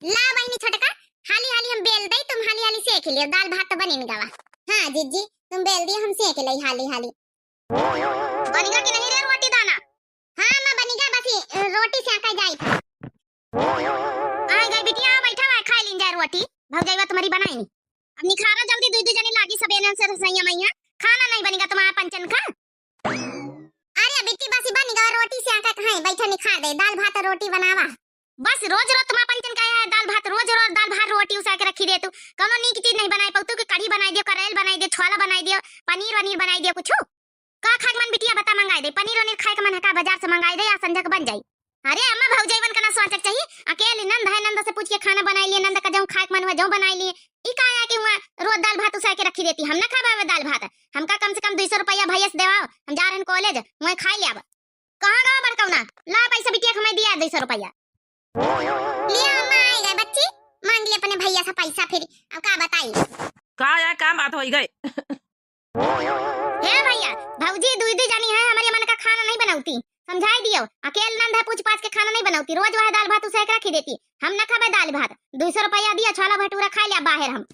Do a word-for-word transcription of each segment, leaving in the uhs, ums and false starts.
ला बहिनी छोटका, हाली हाली हम बेल दई, तुम हाली हाली सेंक लियो, दाल भात तो बनिन गवा। हाँ जिज्जी, तुम बेल दियो, हम सेंक लई हाली हाली। बनिगा कि नहीं रे रोटी दाना? हाँ अम्मा बनिगा, बस ई, अ, रोटी सेंका जाई। आइ गई बिटिया, बैठा हुआ है, खाइ लीन जाए रोटी। भौजइवा तुम्हारी बनाई नहीं। अब निखारा जल्दी, दुइ दुइ जनी लागी सबेरे से रसोइया मइया। खाना नहीं बनिगा तुम्हारा पंचन का? अरे बिट्टी, बस ई बनिगा, रोटी सेंका कहाँ है, बैठा निखार दे, दाल भात रोटी बनावा। बस रोज रोज तुम्हारा पंचन का है दाल भात, रोज रोज दाल भात रोटी उसा के रखी दे तू। कौनो नीक चीज नहीं बनाई पाऊ तू कि कढ़ी बनाई दियो, करेल बनाई दियो, छोला बनाई दियो, पनीर वनीर बनाई दियो कुछ। का खाए के मन बिटिया बता, मंगाई दे। पनीर वनीर खाए के मन है का, बाजार से मंगाई दे, या संझा के बन जाई। अरे अम्मा, भौजइवन का ना सोचे के चाहिए, अकेली नंद है, नंद से पूछ के खाना बनाई लिए, नंद का जौन खाए के मन हुआ जौन बनाई लिए। ई का है कि हुआ रोज दाल भात उसा के रखी देती, हम ना खाबे दाल भात। हमका कम से कम दुइ सौ रुपया भैया से देवाओ, हम जा रहे हैं कॉलेज, वहीं खाई ले अब। कहाँ गवा बड़कौना? ला पैसा बिटिया के हमें दिया दुइ सौ रुपया। लिया अम्मा, आइ गए बच्ची, मांग ले अपने भैया से पैसा फिर, अब का बताई? का यार, का बात होई गए? हे भैया, भौजी दुइ दुइ जानी है, हमरे मन का खाना नहीं बनौती, समझाई दियो। अकेल नंद है, पूछ पाछ के खाना नहीं बनौती, रोज वह दाल भात उसे के रखी देती, हम न खाबे दाल भात। दुइ सौ रुपया दिया, छोला भटूरा खाई लिया बाहर हम।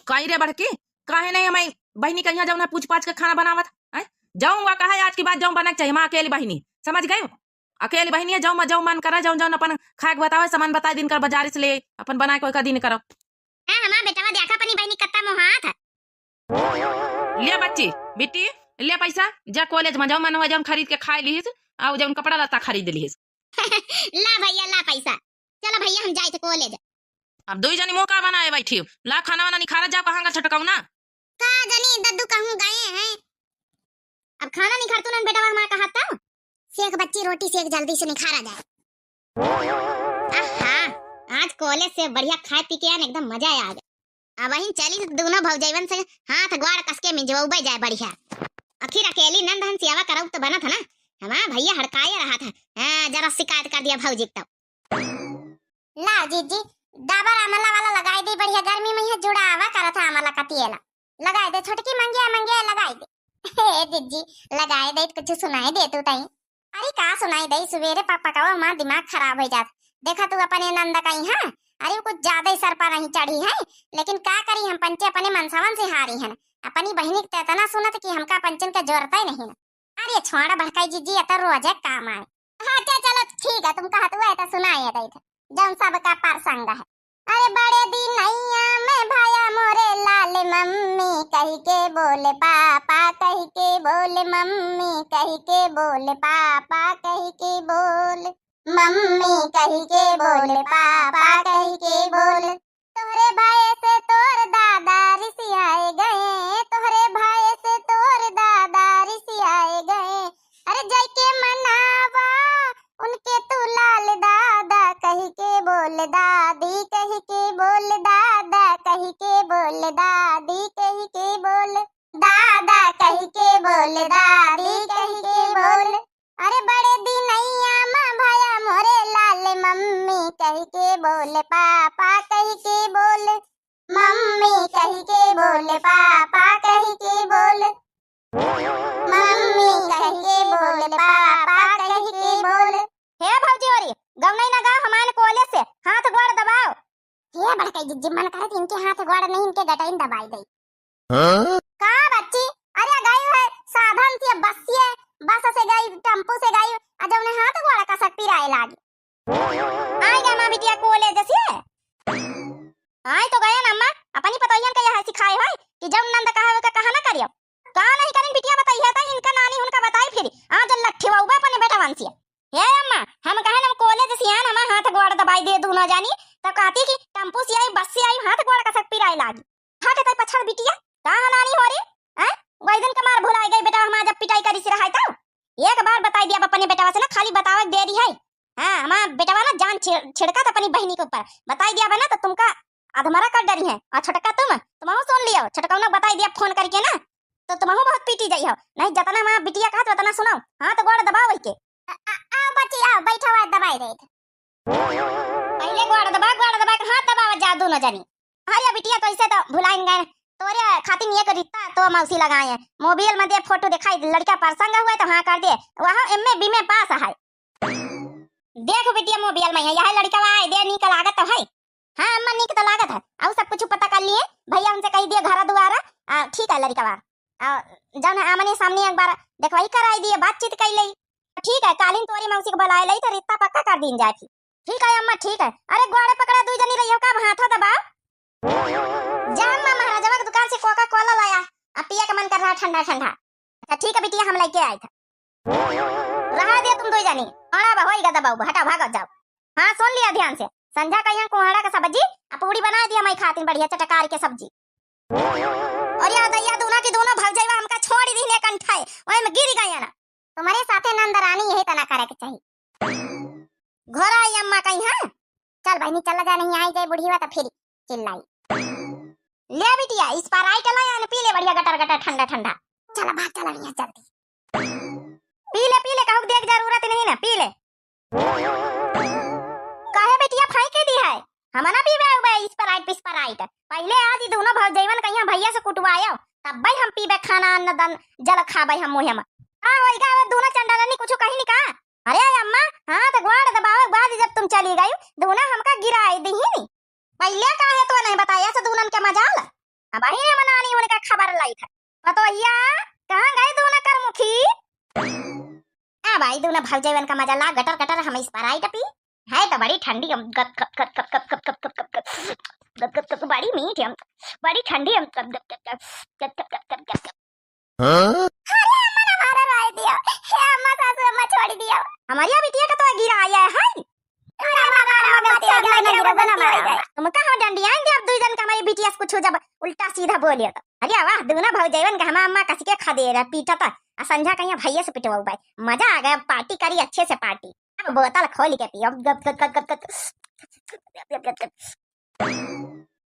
काई रे बड़की, काहे नहीं हमारी बहिनी कहिया जौन है पूछ पाछ के खाना बनावत है? जौन वा कहा आज के बाद जौन बने के चाहिए, माँ अकेली बहिनी, समझ गए? अकेली बहिनी है, जौन जौन मन करे, जौन जौन अपन खाए के बतावे, सामान बताई दिन कर बाजार से ले, अपन बनाए कोई का दिन करो। हाँ, हमार बेटवा देखा अपनी बहिनी कत्ता मोहात है। ले बच्ची, बिट्टी, ले पैसा, जा कॉलेज में जौन मन हुआ जौन खरीद के खाए लीस, और जौन कपड़ा लत्ता खरीद लीस। ला भैया, ला पैसा। चला भैया, हम जाइत कॉलेज। अब दुई जनी मुंह का बनाए बैठी हो? ला खाना वाना निखारत जाओ, कहाँ का छोटकौना? का जनी दद्दू कहूँ गए हैं। अब खाना निखारतू ना बेटवा हमारा कहा था। सेक बच्ची रोटी सेक जल्दी से निखारा जाए। आहा, आज कॉलेज से बढ़िया खाए पी के आन, एकदम मजा आ गया। अब वहीं चली दोनों भौजैवन से हाथ ग्वाड़ कस के मिजवबे जाए बढ़िया। आखिर अकेली नंद हन सेवा करब तो बनत है ना। हमार भैया हड़काए रहा था, हाँ, जरा शिकायत कर दिया भौजी के तब। लाओ जीजी, डाबर आमला वाला लगाई दी, बढ़िया गर्मी में यह जुड़ावा करत है आमला का तेला। लगाई दे छोटकी, मंगिया मंगिया लगाई दे। हे जीजी, लगाई दे, कुछ सुनाई दे तू तई। अरे का सुनाई दे, सुबेरे पक पकावा हमार दिमाग खराब हो जात। देखा तू अपने नंद का यहाँ, अरे वो कुछ ज्यादा ही सर पर नहीं चढ़ी है, लेकिन का करी हम पंचे अपने मनसावन से हारी हन। अपनी बहिनी के तो इतना सुनत कि हमका पंचन के जरूरत ही नहीं। अरे छोड़ा बड़काई जीजी, ये तो रोजे काम आए। हाँ, अच्छा, चलो, ठीक है, तुम कहत हुआ है तो सुनाए दे थे, जौन सबका प्रसंग है। अरे बड़े दिनैया में भया मोरे लाल मम्मी कहि के बोले पापा, कहि के बोले मम्मी, कहि के बोले पापा, कहि के बोले मम्मी, कहि के बोले पापा, कहि के बोले। तोहरे भय से तोर दादा रिसियाए गए, तोहरे भय से तोर दादा रिसियाए गए। अरे जाइके मनावा उनके तू लाल दादा, कहि के बोल दादी, कहि के बोल दादा, कहि के बोल दादी, कहि के बोल दादा, कहि के बोल दादी, कहि के बोल। अरे बड़े दिनैया मा भया मोरे लाल मम्मी, कहि के बोल पापा, कहि के बोल मम्मी, कहि के बोल पापा, कहि के बोल मम्मी, कहि के बोल पापा, कहि के बोल। हे भौजी होरी, गौनई ना गाओ, हमारे कॉलेज से हाथ गोड़ दबाओ। हे बड़काई जीजी, मन करत इनके हाथ गोड़ नहीं, इनके गटाइन दबाई दई। हाँ? का बच्ची? अरे गई है साधन से, बस से, बस से गई, टेम्पो से गई, आ जौने हाथ गोड़ का सब पिराए लागी। आए गा माँ बिटिया कॉलेज से? आए तो गए ना अम्मा, अपनी पतोहियन का यह सिखाए होय कि जब नंद कहा का कहा ना करियो। का नहीं करिन बिटिया बताई है तो इनका नानी उनका बताई फिर। आज लट्ठी बाबू अपने बेटवन से। हे अम्मा, हम कहे हम कॉलेज से आन, हमार हाथ गोड़ दबाई दे दूनो जानी, तब कहती कि टेम्पो से आई, बस से आई, हाथ गोड़ का सब पिराए लागी। हट तई पछड़ बिटिया, का नानी हो रे? हैं? वही दिन का मार भुलाई गई बेटा, हम जब पिटाई करी से रहाई तब। एक बार बताई दिया अपने बेटवा से ना, खाली बतावे के देरी है। हाँ, हमार बेटवा ना जान छिड़-, छिड़का था अपनी बहिनी के ऊपर। बताई दिया बना तो तुमका अधमरा कर डरी है। और छोटका तुम, तुमहू सुन लियो, छोटका ना बताई दिया फोन करके ना, तो तुमहू बहुत पीटी जाई हो। नहीं, जतना हमार बिटिया कहा तो उतना सुनाओ। हाँ, तो गोड़ दबाओ वही के। आ, आ, आओ बच्ची, आओ, बैठो, आ, दबाई दे। पहले गोड़ दबा, गोड़ दबा के हाथ दबावत जा दोनों जनी। अरे बिटिया, तो ऐसे तो भुलाइन गए। तोरे खातिर एक रिश्ता तो मौसी लगाए हैं। मोबाइल में दे फोटो दिखाई, लड़का प्रसंग हुआ तो हाँ कर दे। वहाँ एमए बीमे पास है। देखो बिटिया, मोबाइल में है, यह लड़का आए दे, नीक लागत तो है। अउ सब कुछ पता कर लिए, भइया उनसे कहि दिए घर दुआरा। आ, ठीक है लड़िकवा, आ, जौन है आमने सामने एक बार देखवाई कराई दिए, बातचीत कर ले। ठीक है, कालिन तोरी मौसी के बुलाए लई तो रिश्ता पक्का कर दीन जाए फिर। ठीक है अम्मा, ठीक है। अरे गोड़े पकड़ा दुई जनी रहियो का, अब हाथो दबाओ। जा अम्मा, महाराजवा के दुकान से कोका कोला लाया, अब पिए के मन कर रहा ठंडा ठंडा। अच्छा ठीक है बिटिया, हम लेके आए थे। रहा दिया तुम दुई जनी, अड़ा बा होई गदा बाबू, हटा भागो जाओ। हाँ सुन लिया ध्यान से, संझा कहिया कोहड़ा का सब्जी आ पूड़ी बनाए दिया मैं खातिन बढ़िया चटकार के सब्जी। अरे दैया, दूना की दूनो भौजैवा हमका छोड़ दीने कंठाए, वही में गिर गया ना। तुम्हारे साथे नंद रानी यही तना करे के चाहिए। घर आई अम्मा कहीं, हाँ? चल बहनी, चल जा, नहीं आई जाए बुढ़ीवा तो फिर चिल्लाई। ले बिटिया, Sprite ला यान पी ले बढ़िया गटर गटर ठंडा ठंडा। चल भाग, चल रही है जल्दी। पी ले, पी ले, कहूँ देख जरूरत नहीं ना, पी ले। काहे बिटिया फेंके दी है? हम ना पीबे उबे Sprite पिस्पराइट। पहिले आज ई दूनो भौजैवन कहिया भैया से कुटवायो, तब्बे हम पीबे खाना अन्न दन जल खाबे हम मुँहे में। का होई गा, वो दूनो चंडालनी कुछ कही नहीं का? अरे अम्मा, हाथ गोड़ दबावे के बाद जब तुम चली गई, दूनो हमका गिराई दिहिन। पहिले काहे तो नहीं बताया से दूनन के मजाल? अब ही हम नानी उनका खबर लाई था। पतोहिया, कहाँ गए दूनो करमुखी? आ भाई, दूनो भौजैवन का मजा ला, गटर गटर हम Sprite पी। है तो बड़ी ठंडी, हम गप गप गप गप गप गप गप गप गप गप गप गप गप, बड़ी मीठ हम, बड़ी ठंडी हम, गप गप गप गप गप गप गप गप गप। हाँ? अरे अम्मा ना मारा राय दियो, हे अम्मा सासू अम्मा छोड़ी दियो। हमारी बिटिया का तो गिरा आया है। अरे अम्मा मारा, अम्मा तेरे ना गिरा, ना मारा। तुम कहो डंडी आएंगे अब दुई जन का हमारी बिटिया से कुछ जब उल्टा सीधा बोलियो तो। अरे वाह, दूनो भौजैवन का हमार अम्मा कस के खदेरा पीटा था। आ संझा कहिया भैया से पिटवाऊ भाई। मजा आ गया, पार्टी करी अच्छे से पार्टी। अब बोतल खोल के पियो। गप, गप, गप, गप, गप।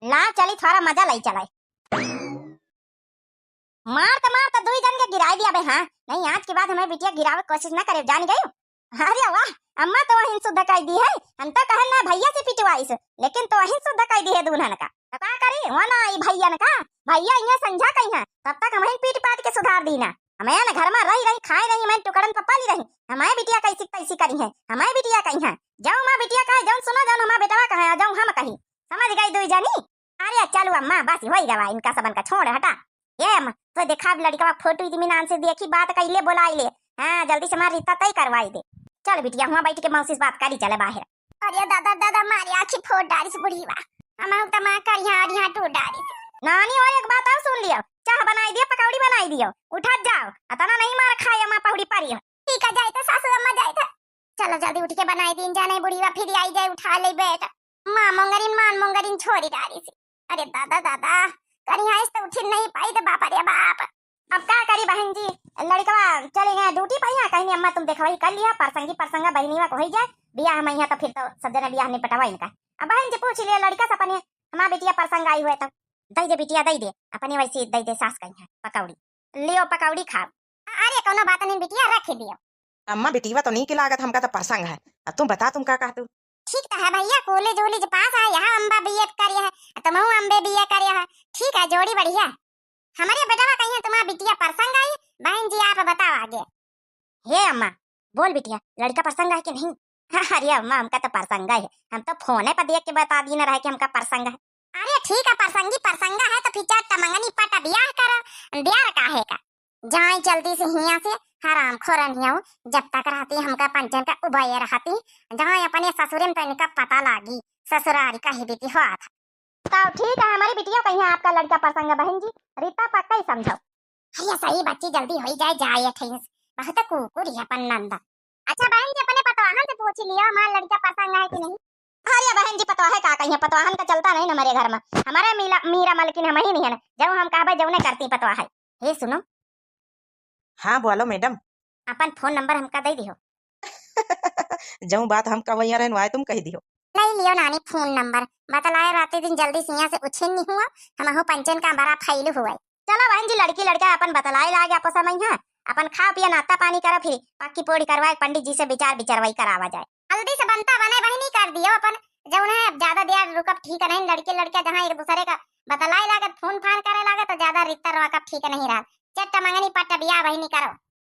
ला चली, थोड़ा मजा लाई चलाई। मार त, मार त दुई जन के गिराई दिया बे, हाँ। नहीं, आज के बाद हमारी बिटिया गिरावे के कोशिश ना करे, जान गयो। अरे वाह, अम्मा तो वहीं शुद्ध कर दी है। हम तो कहन ना भैया से पिटवाइस, लेकिन तो वहीं शुद्ध कर दी है दूनन का। तो का करी, वो ना आई भैया न का, भैया इहाँ संझा कहिया, तब तक हम ही पीट पाट के सुधार दी ना। हमें ना घर में रही रही, खाए रही, हमें टुकड़न पर पाली रही। हमारे बिटिया कैसी कैसी करी है, हमारे बिटिया कहिया। जाओ माँ बिटिया कहे, जौन सुनो, जौन हमार बेटवा कहे, जौन हम कही। समझ गई दुई जनी? अरे चलू अम्मा, बस होई गवा, इनका सबन का छोड़ हटा। ए अम्मा, तो देखा अब लड़िकवा फोटो इतमीनान से देखी, बात कइले बोलाई ले। हाँ, जल्दी से हमार रिश्ता तय करवाई दे। चल बिटिया, हुआँ बैठ के मौसी से बात करी चले बाहर। अरे दादा, दादा, मारी आँखी फोड़ डारिस बुढ़ीवा। हम तो माँ करिया, अरिया टूट डारिस। नानी, और एक बात और सुन लियो, चाह बनाई दियो, पकौड़ी बनाई दियो, उठत जाओ, अतना नहीं मार खाए अम्मा पहुड़ी परियो। ठीक है, जाए तो सासू अम्मा, जाए तो। चलो जल्दी उठ के बनाई दीन जाने, बुढ़ीवा फिर आई जाए उठा ले बैठ। माँ मोंगरिन, मान मोंगरिन छोड़ी डारिस। अरे दादा, दादा, करिया इस तो उठिन नहीं पाई तो बाप रे बाप। अब का करी बहन जी, लड़िकवा चले गए ड्यूटी पर, यहाँ कहीं अम्मा तुम देखवाई कर लिया, परसंगी परसंगा बहनीवा को होई जाए, बियाह में यहाँ तो फिर तो सब जने बियाह निपटवा इनका। अब बहन जी पूछ लिया लड़िका से अपने, हमार बिटिया परसंग आई हुए तो दई दे बिटिया, दई दे, अपने वैसे दई दे सास कहिया पकौड़ी। लियो पकौड़ी खाओ। अरे कौनो बात नहीं बिटिया, रख दियो। अम्मा बिटिया तो नीक लागत, हमका तो परसंग है। अब तुम बता, तुम का कहतू? ठीक तो है भैया, कॉलेज वॉलेज पास है, यहाँ अम्बा बीए करे है, तुमहू अम्बे बीए करे है। ठीक है, जोड़ी बढ़िया। हमारे बेटवा कहिया तुम्हार बिटिया परसंग आई, बहन जी आप बताओ आगे। हे अम्मा, बोल बिटिया, लड़िका परसंग है कि नहीं? अरे अम्मा, हमका तो परसंग है, हम तो फोने पर देख के बता दीन रहे कि हमका परसंग है। अरे ठीक है, परसंगी परसंगा है तो फिर चट मंगनी पट बियाह करो, देर काहे का? जाए जल्दी से हियाँ से, हराम खोरन हियाँ, जब तक रहती हमका पंचन का उबाए रहती, जाए अपने ससुरे में तो इनका पता लागी, ससुरारी का ही बीती हो था। तो ठीक है, हमारी बिटिया कहिया आपका लड़िका परसंग बहन जी, रीता पक्का ही समझो। अरे सही बच्ची, जल्दी होई जाए, जाए ठेस, बहुत कुकुर है अपन नंदा। अच्छा बहन जी, अपने पतवाहन से पूछ लियो, हमार लड़िका परसंग है कि नहीं? अरे बहन जी, पतवाहे का कहिया, पतवाहन का चलता नहीं ना हमारे घर में। हमारे मीरा, मीरा मलकिन हम ही नहीं है ना, जब हम कहबे जौने करती पतवाहे। हे सुनो। हाँ बोलो मैडम। अपन फोन नंबर हमका दे दियो। जौन बात हम कहवैया रहन, वाय तुम कह दियो। ले लियो नानी फोन नंबर, बतलाए राती दिन जल्दी सिया से उछिन नहीं हुआ, हमहू पंचन का बड़ा फैल हुआ। चलो बहन जी, लड़की लड़का अपन बतलाए लागे आपस में, हाँ, अपन खाओ पियो, नाश्ता पानी करो, फिर पक्की पोड़ी करवाए, पंडित जी से विचार विचरवाई करावा जाए। जल्दी से बनता बने बहिनी, कर दियो अपन, जौन है अब ज्यादा देर रुकब ठीक नहीं, लड़की लड़का जहाँ एक दूसरे का बतलाए लागत, फोन फान करे लागत तो ज्यादा रिश्ता रोकब ठीक नहीं रहा। चट मंगनी पट बियाह बहिनी करो।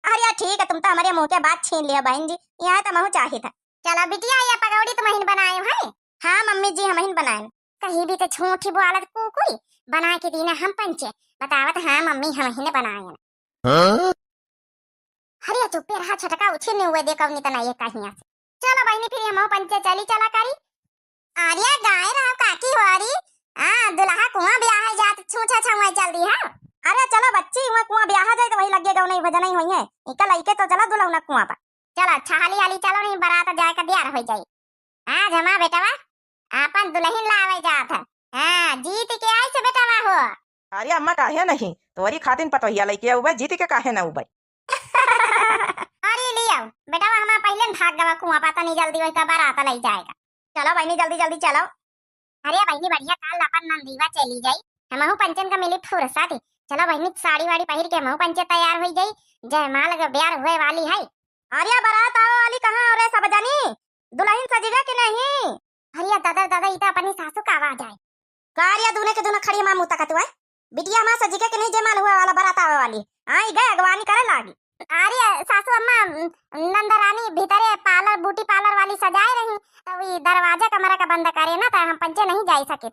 अरे ठीक है, तुम तो हमारे मुंह के बात छीन लियो बहन जी, यहाँ तो महू चाहित है। चलो बिटिया, ये पकौड़ी तुम ही बनाए हो, हैं? हाँ मम्मी जी, हम ही बनाए। तो ही भी तो झूठी बोलत कुकुरी, बनाए के दीना हम पंचे, बतावत हाँ मम्मी हमहिन बनायन। हाँ? अरे चुप्पे रहा छोटका, उछिन हुए दे कवनी तना ये कहिया से। चलो बहिनी फिर हमहू पंचे चली चला करी। अरे गाय राम काकी हो री, हाँ दुल्हा कुआं ब्याहे जात छूछा छुआ चल दी है। अरे चलो बच्ची, हुआ कुआं ब्याहा जाए तो वही लगे गौनई भजनई होइहैं, इका लइके तो चला दुल्हना कुआं पर। चलो अच्छा हाली हाली चलो, नहीं बरात जाए का द्यार हो जाई। आज हमार बेटवा आपन दुलहिन लावे जात है। हाँ, जीत के आइस बेटवा हो। अरे अम्मा, काहे नहीं? तोरी खातिन पतोहिया लइके अउबे, जीत के काहे न अउबे? अरे लियाओ, बेटवा हमार पहिले भाग गवा कुआं, पता नहीं जल्दी वही का बारात लई जाएगा। चलो बहिनी, जल्दी जल्दी चलो। अरे बहिनी बढ़िया, काल अपन नंदीवा चली जाई, हमहू पंचन का मिली फुर्सत। चलो बहिनी, साड़ी वाड़ी पहिर के हमहू पंचे तैयार होई जाई, जयमाल के ब्यार हुए वाली है। अरे बारात आवे वाली कहाँ हो रे सब जनी? दुलहिन सजिगा कि नहीं? अरे दादा, दादा, ई तो अपनी सासू का आवाज आए। का रे दुने के दुना खड़ी माँ मुँह तकत हुआ है? बिटिया हमार सजिगा कि नहीं, जयमाल हुए वाला, बारात आवे वाली। हाँ, ई गए अगवानी करे लागी। अरे सासू अम्मा, नंदरानी भीतरे पार्लर, ब्यूटी पार्लर वाली सजाए रही, तब ई दरवाजा कमरा का बंद करे ना, तो हम पंचे नहीं जाई सकित।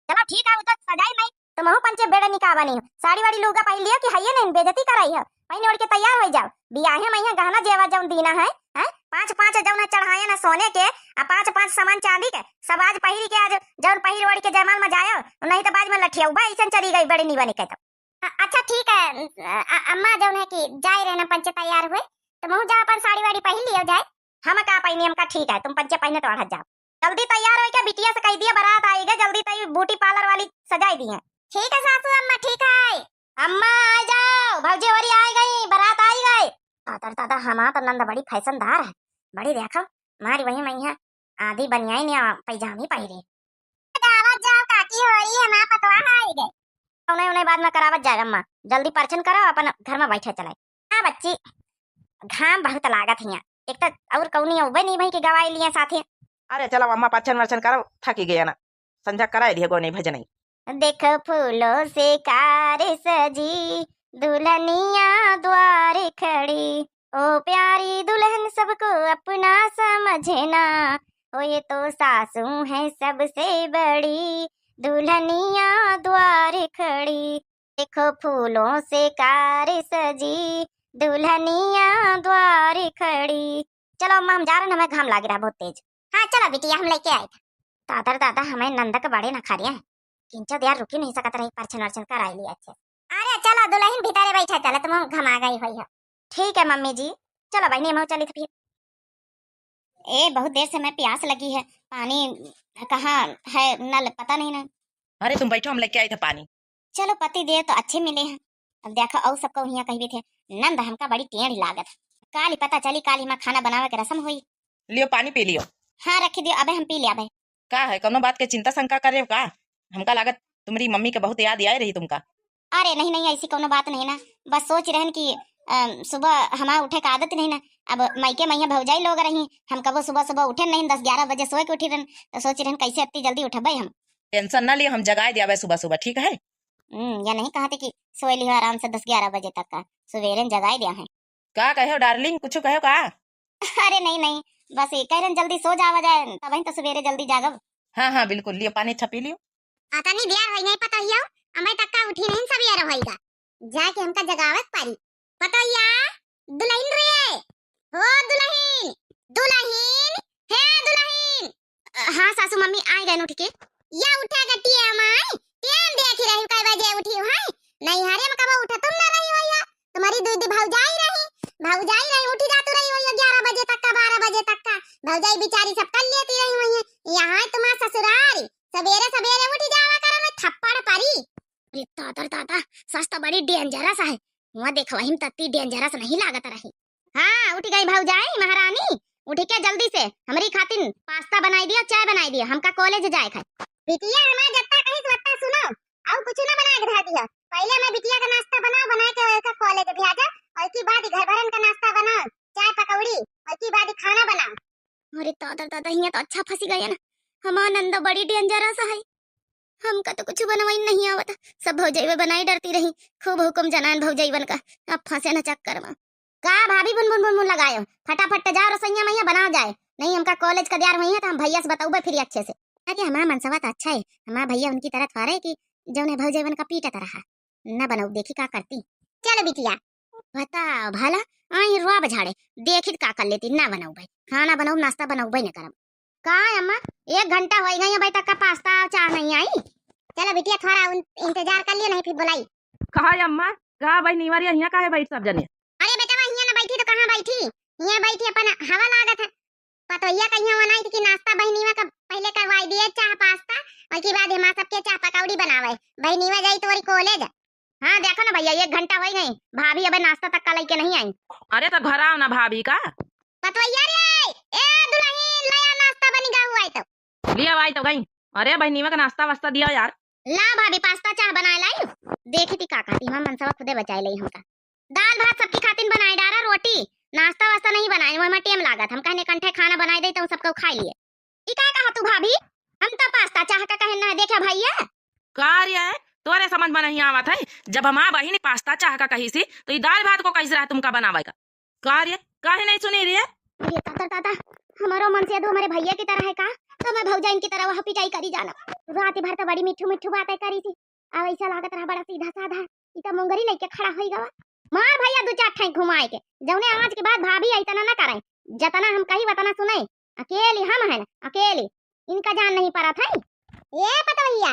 चलो ठीक है, वो तो सजाई नहीं, तो महू पंचे बेड़े निकावा नहीं। साड़ी वाड़ी लूगा पहिर लियो कि हइये नहीं, बेइज्जती कराई है। पहिने ओढ़ के तैयार हो जाओ। बियाहे में यहाँ गहना जेवर जौन दीना है, हैं? पाँच पाँच जौन है चढ़ाए ना सोने के, आ पाँच पाँच सामान चांदी के, सब आज पहिर के, आज जौन पहिर ओढ़ के जयमाल में जायो, नहीं तो बाद में लठियाऊ बा, ऐसन चली गई बड़े निवा निकल तो। अ-, अच्छा ठीक है, अ-, अ-, अम्मा जौन है कि जाए रहे ना पंचे तैयार हुए, तो महू जा अपन साड़ी वाड़ी पहिर लियो जाए। हम का पहिनी, हमका ठीक है, तुम पंचे पहिने तो अढ़त जाओ। जल्दी तैयार होइके बिटिया से कहि दिया, बारात आइगे, जल्दी तई ब्यूटी पार्लर वाली सजाई दिहे। ठीक है सासू अम्मा, ठीक है। अम्मा आ जाओ, भौजी होरी आ गई, बारात आई गई। तातर तातर हमार तो नंद बड़ी फैशनदार है, बड़ी देखो, मारी वही मैया आधी बनियाई ने पैजामी पहिरे। गावत जाओ काकी होरी, हमार पतवा आई गई। उन्हें उन्हें बाद में करावत जाए अम्मा, जल्दी परछन करो, अपन घर में बैठे चले। हाँ बच्ची, घाम बहुत लागत हिया, एक तो और कौनी उबे नहीं भई के गवाई लिए साथे। अरे चलो अम्मा, परछन वरछन करो, थकी गया ना, संझा कराए दिया गोनी भजनई। देखो फूलों से कार सजी, दुल्हनिया द्वार खड़ी, ओ प्यारी दुल्हन सबको अपना समझना, ओ ये तो सासू है सबसे बड़ी, दुल्हनिया द्वार खड़ी। देखो फूलों से कार सजी, दुल्हनिया द्वार खड़ी। चलो अम्मा, हम जा रहे हैं, हमें घाम लाग रहा बहुत तेज। हाँ चलो बिटिया, हम लेके आए थे। दादर दादा, हमें नंदक बड़े नखरिया है, किंचो दिया रुकी नहीं सकत रही, परछन वरछन कराई लिया अच्छे से। अरे चलो दुल्हन भीतरे बैठा, चलो तुम घमा गई हुई हो। ठीक है मम्मी जी, चलो बहनी हम चली थे फिर। ए बहुत देर से मैं प्यास लगी है, पानी कहाँ है नल पता नहीं ना। अरे तुम बैठो, हम लेके आई थे पानी। चलो पति देव तो अच्छे मिले हैं। अब देखो और सबको हियाँ कहबे थे, नंद हमका बड़ी टेढ़ लागत। काली पता चली, काली माँ खाना बनावे के रसम हुई। लियो पानी पी लियो। हाँ रखी दियो, अबे हम पी लिया अबे। का है, कौनो बात के चिंता शंका करे का? हमका लागत तुम्हारी मम्मी के बहुत याद आए रही तुमका। अरे नहीं नहीं, ऐसी कौनो बात नहीं ना, बस सोच रहन कि अ, सुबह हमार उठे का आदत नहीं ना। अब मायके में भौजाई लोग रही, हम कबो सुबह सुबह उठे नहीं, दस ग्यारह बजे सोए के उठी रहन, तो सोच रहन कैसे इतनी जल्दी उठबे हम। टेंशन ना लियो, हम जगाए दियाबे सुबह सुबह, ठीक है? हम्म, या नहीं कहते कि सोए लियो आराम से दस ग्यारह बजे तक का, सवेरे जगाए दिया है। का कहो डार्लिंग, कुछ कहो का? अरे नहीं नहीं, बस ये कह रहे जल्दी सो जावा जाए, तब तो सवेरे जल्दी जागब। हाँ हाँ बिल्कुल, लियो पानी छपी लियो। अतनी देर होई नहीं पता हियो, अबे तक का उठी नहीं सवेर होई गा। जाके हमका जगावे के पड़ी। पतोहिया, दुलहिन रे, हो दुलहिन, दुलहिन, हे दुलहिन। अ, हाँ सासू मम्मी, आए गए उठ के। या उठा गटिया माई, टेम देखी रही कै बजे उठी है। नहीं हरे में कबो उठा तुम ना रही हो या। तुम्हारी दीदी भौजाई रही, भौजाई रही, उठी जातू रही हो या ग्यारह बजे तक का, बारह बजे तक का। भौजाई बेचारी सब कर लेती रही हुई है। यहाँ है तुम्हारा ससुरारी, सवेरे सवेरे उठी जावा करो, मैं थप्पड़ परी। अरे दादा रे दादा, सास तो बड़ी डेंजरस है। वहाँ देखो, वही में तत्ती डेंजरस नहीं लागत रही। हाँ, उठ गई भौजाई महारानी, उठ के जल्दी से हमरी खातिन पास्ता बनाई दियो, चाय बनाई दियो, हमका कॉलेज जाए खाए। बिटिया हमार जत्ता कही वत्ता सुनो, और कुछ ना बना के धर दियो। पहले मैं बिटिया का नाश्ता बनाओ, बना के ओका कॉलेज भेजा, और की बाद घर भरन का नाश्ता बनाओ, चाय पकौड़ी, और की बाद खाना बनाओ। अरे दादा रे दादा, हियाँ तो अच्छा फंसी गए ना, हमार नंदो बड़ी डेंजरस है। हमका तो कुछ बनवाई नहीं आवत, सब भौजैवे बनाई डरती रही, खूब हुकुम जनान भौजैवन का, अब फंसे न चक्कर में। का भाभी बुन बुन बुन बुन लगायो, फटाफट जाओ रसोइया में बनाओ जाए, नहीं हमका कॉलेज का द्यार हुई है तो हम भैया से बताऊबे फिर अच्छे से। अरे हमार मनसवा त अच्छा है, हमार भैया उनकी तरह थोड़े कि जौने भौजैवन का पीटत रहा। न बनऊ, देखी का करती। चलो बिटिया। बताओ भला, आई रुआ बझाड़े, देखी त का कर लेती, ना बनऊ भाई, खाना बनऊ, नाश्ता बनऊ भाई, न करब। का अम्मा, एक घंटा होई गई, अबे तक का पास्ता और चाह नहीं आई? चलो बिटिया, थोड़ा उन-, इंतजार कर लियो, नहीं फिर बुलाई। कहा अम्मा, का बहिनी वारी हियाँ काहे बैठ सब जने? अरे बेटवा, हियाँ ना बैठी तो कहाँ बैठी? हियाँ बैठी अपन हवा लागत है। पतोहिया कहिया वनाई थी कि नाश्ता बहिनीवा का पहले करवाई दिए, चाह पास्ता, और के बाद हमार सबके चाह पकौड़ी बनावे। बहिनीवा जाई तोरी कॉलेज। हाँ, देखो ना भैया, एक घंटा होई गई, भाभी अबे नाश्ता तक का लइके नहीं आई। अरे तो घर आओ ना भाभी का। पतोहिया रे, ए दुल्हन, ले आ नाश्ता बनी गा हुआ है तो। लिया भाई तो गई। अरे बहिनीवा का नाश्ता वास्ता दिया यार। ला भाभी, पास्ता चाह बनाए लाई। देखी थी का कहती, हमार मनसवा खुदे बचाए लई हमका। दाल भात सबकी खातिन बनाए डारा, रोटी, नाश्ता वास्ता नहीं बनाए, वही में टेम लागत। हम कहने कंठे खाना बनाए दे तो सबको खाई लिए। ई का कहा तू भाभी? हम तो पास्ता चाह का कहन ना देखे भैया। का रे, तोरे समझ में नहीं आवत है? जब हमार बहिन पास्ता चाह का कही सी, तो ई दाल भात को कैसे रहा तुमका बनावे का? का रे, काहे नहीं सुनी रे? अरे दादा, दादा, हमारो मन से दो हमारे भैया की तरह है का? तो मैं भौजाइन की तरह वह पिटाई करी जाना। रात भर तो बड़ी मिठू मिठू बातें करी थी, अब ऐसा लागत रहा बड़ा सीधा साधा। ई तो मुंगरी लेके खड़ा होई गवा। मार भैया दो चार ठाई घुमाए के, जौने आज के बाद भाभी इतना ना करे, जतना हम कही वतना सुने। अकेली हम है ना, अकेली। इनका जान नहीं पड़ा था। ये पतवैया,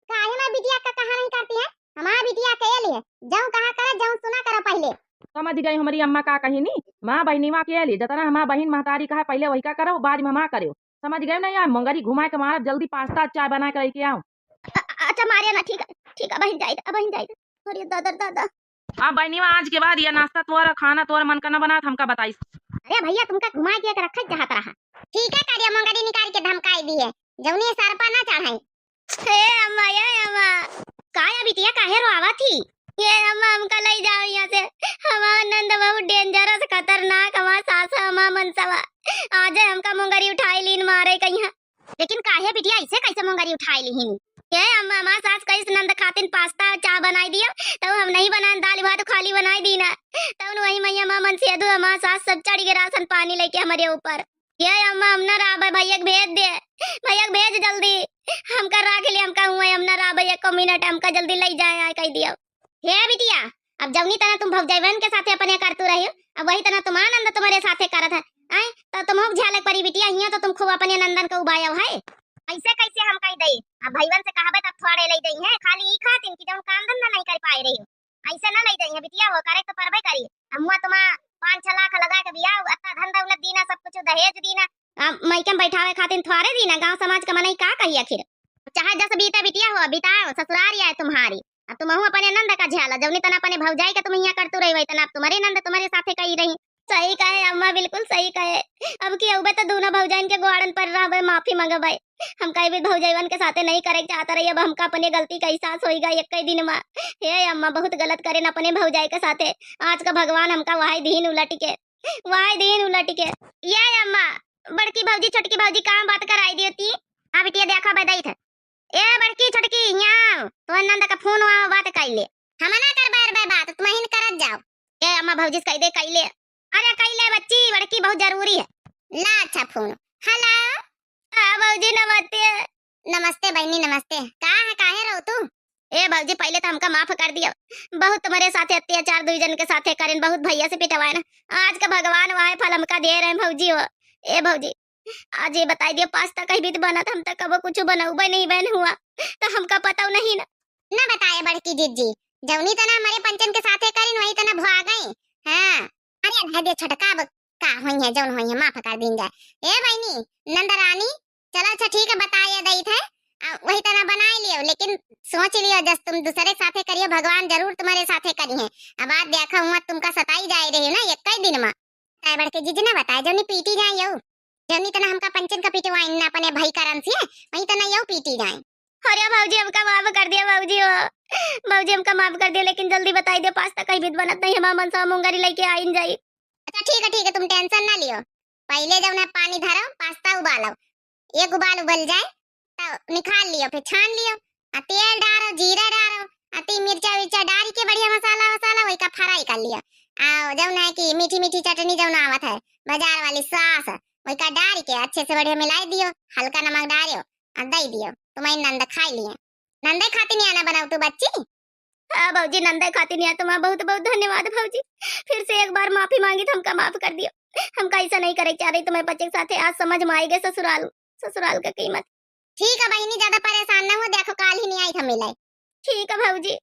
काहे ना बिटिया का कहा नहीं करती है? हमार बिटिया अकेली है, जौन कहा करे, जौन सुना करो पहले। समझ गई हमारी अम्मा का कही नी, माँ बहिनी माँ अकेली, जतना हमार बहिन महतारी कहा पहले वही का करो, बाद में हमार करो। समझ गए ना यार, मुंगरी घुमा के मारब, जल्दी पास्ता चाय बना के लेके आओ। अ-, अ-, अच्छा मारिया ना, ठीक है, ठीक है, बहिन जाइत, बहिन जाइत। अरे दादा, दादा। अब बहिनीवा, आज के बाद ये नाश्ता तोर, खाना तोर मन का न बनात, हमका बताइस। अरे भैया, तुमका घुमा के एक रखे चाहत रहा। ठीक है, कारिया मुंगरी निकाल के धमकाई दी है, जौनी सरपा ना चढ़ाई। हे अम्मा, ये अम्मा, का या बिटिया काहे रोआवा थी? ये अम्मा, हमका लई जाओ यहाँ से। हमार नंद बहुत dangerous, खतरनाक, हमार सास, हमार मनसवा। आज हमका मुंगरी उठाई लीन मारे कहिया। लेकिन काहे बिटिया, ऐसे कैसे मुंगरी उठाई लिहिन? ये अम्मा, हमार सास कैसे नंद खातिन पास्ता चाह बनाई दिया, तो हम नहीं बनान, दाल भात खाली बनाई दीना। तब वही मैया माँ मन से दो हमार सास सब चढ़ के रासन पानी लेके हमारे ऊपर। ये अम्मा, हम ना राबे, भैया के भेज दे, भैया के भेज जल्दी, हमका राख ले, हमका हुआ, हम ना राबे एको मिनट, हमका जल्दी लई जाए, आए कह दियो। हे बिटिया, अब जौनी तना तुम भौजैवन के साथे अपने करतू रही, अब वही तना तुम आनंद तुम्हारे साथे करत है। आए, तो तुम झेले परी बिटिया, हियां तो तुम खूब अपने नंदन का उबायो है। ऐसे कैसे हम कह दई? अब भैवन से कहबे तब थोड़े लई दई है, खाली ई खातिन कि जौन काम धंधा नहीं कर पाए रही, ऐसे ना लई दई है बिटिया, हो करे तो परबे करी। हम हुआ तुमा पाँच छह लाख लगा के बियाह, अत्ता धन दौलत दीना, सब कुछ दहेज दीना, आ, मइके में बैठावे खातिन थोड़े दीना, गांव समाज का मनई का कही आखिर? चाहे जस बीते बिटिया हो, बिताओ, ससुरारी आए तुम्हारी। अब तुमहू अपने नंद का झेला, जौनी तना अपने भौजाई का तुम हियां करतू रही, वही तना अब तुम्हारे नंद तुम्हारे साथे कही रही। सही कहे अम्मा, बिल्कुल सही कहे। अब की अउबे तो दोनों भौजाइन के गोड़न पर रहबे, माफी मंगबे। हम कई भी भौजैवन के साथे नहीं करे के चाहत रही, अब हमका अपने गलती का एहसास होई गा एक ही दिन में। हे अम्मा, बहुत गलत करेन अपने भौजाई के साथे। आज का भगवान हमका वही दीन उलट के, वही दीन उलट के। ये अम्मा, बड़की भौजी, छोटकी भौजी, कहाँ बात कराई दियो ती? हाँ बिटिया, देखा बे दई थे। ए बड़की, छोटकी, यहाँ आओ। तो नंद का फोन हुआ, बात कर ले। हम ना कर बैर बे बात, तुम ही करत जाओ। ए अम्मा, भौजी से कह दे, कह ले। अरे कह ले बच्ची, बड़की बहुत जरूरी है। ला अच्छा फोन। हेलो। हाँ भौजी, नमस्ते। नमस्ते बहनी, नमस्ते। का है, काहे रहो तू? ए भौजी, पहले तो हमका माफ कर दियो, बहुत तुम्हारे साथे अत्याचार दुई जन के साथे करेन, बहुत भैया से पिटवाएन। आज का भगवान वह फल हमका दे रहे हैं भौजी हो। ए भौजी, आज ये बताई दियो, पास्ता कहीं भी बनत, हम तो कबो कुछ बनौबे नहीं बन हुआ, तो हमका पता नहीं ना। ना बताए बड़की जिज्जी, जौनी तना हमारे पंचन के साथे करिन, वही तना भुआ गई। हाँ, अरे रह दे छोटका, अब का होई है, जौन होई है, माफ कर दीन जाए। ए बहनी, नंदरानी, चलो अच्छा ठीक है, बताए दई थे, आ, वही तना बनाए लियो, लेकिन सोच लियो, जस तुम दूसरे के साथे करियो, भगवान जरूर तुम्हारे साथे करी है। अब आज देखा हुआ तुमका सताई जाए रही ना एक ही दिन में। ताए बड़के जिज्जी ना बताए, जौनी पीटी जाए यो, जौनी तना हमका पंचन का पीटवाइन ना अपने भाई करन से, वही तना यो पीटी जाए। अरे भौजी, हमका माफ कर दिया भौजी हो, भौजी हमका माफ कर दिया, लेकिन जल्दी बताई दे, पास्ता कहीं भी बनत नहीं, हमार मनसवा मुंगरी लेके आइन जाई। अच्छा ठीक है, ठीक है, तुम tension ना लियो, पहले जौन है पानी धरो, पास्ता उबालो, एक उबाल उबल जाए, तो निकाल लियो, फिर छान लियो, आ तेल डारो, जीरा डारो, आ ती मिर्चा विर्चा डार के बढ़िया मसाला वसाला वही का fry कर लियो। आ जौन है कि मीठी मीठी चटनी जौन आवत है बाजार वाली sauce, वही का डार के अच्छे से बढ़िया मिलाई दियो, हल्का नमक डारियो, और दे दियो, तुम्हारी नंद खाई लिए। नंदे खाती नहीं आना बनाओ तू बच्ची। हाँ भौजी, नंदे खाती नहीं आ, तुम्हारा बहुत बहुत धन्यवाद भौजी। फिर से एक बार माफी मांगी तो हमका माफ कर दियो। हमका ऐसा नहीं करे चाह रही तुम्हारे बच्चे के साथे। आज समझ में आई गए ससुराल, ससुराल का कीमत। ठीक है बहिनी, ज्यादा परेशान ना हो, देखो काल ही नहीं आई था मिले। ठीक है भौजी।